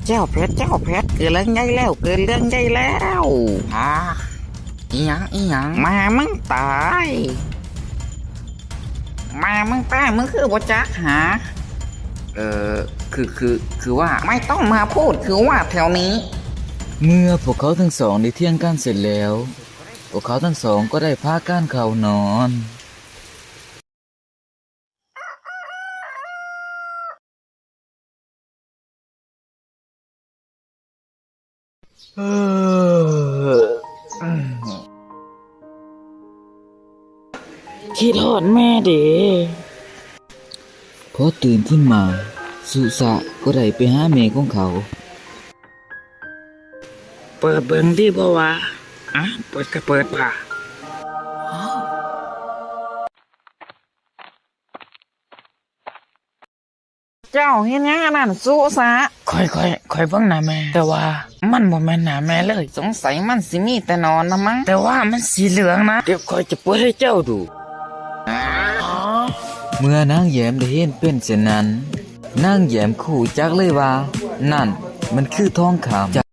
ເຈົ້າແພັດ ເຈົ້າແພັດ ເກີດເລື່ອງໃຫຍ່ແລ້ວ ເກີດເລື່ອງໃຫຍ່ແລ້ວ. ອາ ອີຫຍັງ ອີຫຍັງ? ແມ່ມຶງຕາຍ ແມ່ມຶງຕາຍ ມຶງຄືບໍ່ຈັກຫາ? ເອີ ຄື ຄື ຄືວ່າ ໄມ່ຕ້ອງມາພູດຄືວ່າແຖວນີ້. ເມື່ອພວກເຂົາທັງສອງໄດ້ຖຽງກັນເສັດແລ້ວ ພວກເຂົາທັງສອງກໍໄດ້ພາກັນເຂົ້ານອນ. ຄິດຮອດແມ່ເດ. ພໍຕື່ນຂຶ້ນມາ ສຸສະກໍໄດ້ໄປຫາແມ່ຂອງເຂົາ. ເປີດເບິ່ງດີບໍ່ວະ? ອະ ເປີດກະເປີດວ່າ. ເຈົ້າເຮັດຫຍັງອັນນັ້ນ ສຸສະ? ຂ້ອຍ ຂ້ອຍ ຂ້ອຍເບິ່ງໜ້າແມ່ ແຕ່ວ່າມັນບໍ່ແມ່ນໜ້າແມ່ເລີຍ. ສົງໄສມັນຊິມີແຕ່ໜອນລະມັງ ແຕ່ວ່າມັນສີເຫຼືອງນະ. ດຽວຂ້ອຍຈະເປີດໃຫ້ເຈົ້າດູ. ເມື່ອນາງແຢມໄດ້ເຫັນເປັນເຊັ່ນນັ້ນ ນາງແຢມກໍຮູ້ຈັກເລີຍວ່າ ນັ້ນມັນຄືທອງຄຳ.